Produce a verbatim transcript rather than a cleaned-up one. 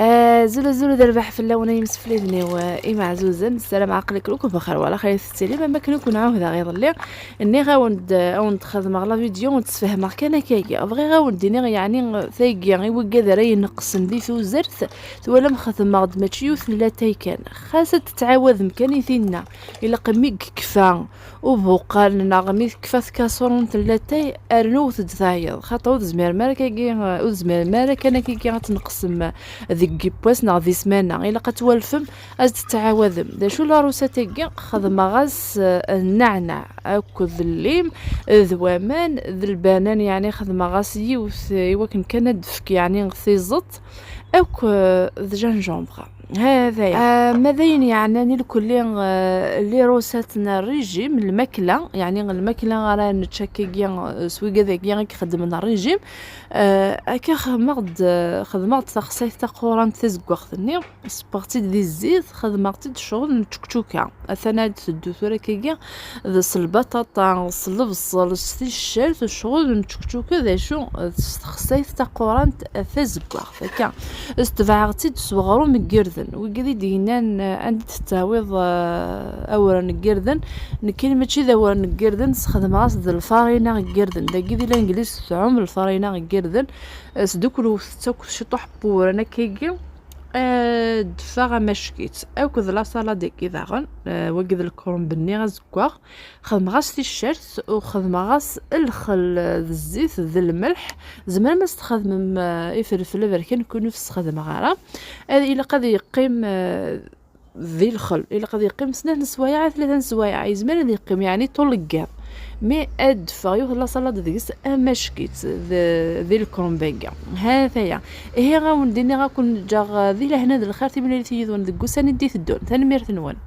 Azul azul d rrbeḥ fell-awen ay imsefliden-iw imeɛzuzen. Ssarameɣ aql-iken akk bxir, wala xir tettilim. Am wakken akk nɛawed-aɣ iḍelli, nniɣ-awen-d, awen-d xedmeɣ la vidéo, ur d-sfehmeɣ kan akkagi. Bɣiɣ awen-d-iniɣ, yeɛni, tagi i wigad ara ineqqsen di tuzert, twalam, xedmeɣ-d mačči yiwet n latay kan. Xas ad tettɛawadem kan i tinna, ilaq mi yekfa ubuqal neɣ mi tekfa tkasurunt n latay, rnut-d tayeḍ, xaṭer ur tezmirem ara akkagi, ur tezmirem ara kan akkagi ad tneqsem deg yiwwas neɣ di smana. Ilaq ad twalfem, ad tettɛawadem. D acu la rusat-agi? Xedmeɣ-as, eh, nneɛneɛ akked llim d waman d lbanan, yeɛni xedmeɣ-as yiwet, eh, i wakken kan ad d-tefk, yeɛni, tiẓeṭ akk, eh, d gingembre. Hada ya. Ah, ma d ayen yeɛnan i lkulli, eh, les recettes n régime, lmakla, yeɛni lmakla ara nečč akkagi, eh, s wigad-agi i ixeddmen régime, eh, akka xedmeɣ-d, eh, xedmeɣ-d taxsayt taqurant tazeggaɣt-nni, ṣebbeɣ-tt-id di zzit, xedmeɣ-tt-id ccɣel n tčekčuka. Atan ad teddu tura akkagi, d s lbaṭaṭa, s lebṣel, s ticcert, ccɣel n tčekčuka, d acu, s texsayt taqurant tazeggaɣt, akka. Setbeɛeɣ-tt-id s uɣrum n yirden. Wigad i d-yennan, eh, anda tettawiḍ, eh, awren n yirden? Nekkini mačči d awren n yirden, sxedmeɣ-as d lfarina n yirden. Dagi di Langliz tɛum lfarina n yirden, eh, sdukklewet-tt akk ciṭuḥ n wuwren akkagi. Eh, d-ffeɣ amack-itt akked la salade-agi daɣen, eh, wagi d lkrumb-nni azeggaɣ. Xedmeɣ-as ticcert u xedmeɣ-as lxel d zzit d lmelḥ. Tzemrem ad s-txedmem, eh, ifelfel aberkan, nekkini ur t-sxedmeɣ ara. Ad, ilaq ad yeqqim, eh, di lxel. Ilaq ad yeqqim snat n sswayeɛ, tlata n sswayeɛ. Yezmer ad yeqqim, yeɛni, ṭul n yiḍ. Mi ad d-teffeɣ yiwet la salade deg-s, amack-itt d, di lkrumb-agi. Ha-t-aya. Ihi, ad wen-d-iniɣ, ad ken-ǧǧeɣ di lehna d lxir, timlilit yid-wen deg wussan i d-iteddun. Tanemmirt-nwen.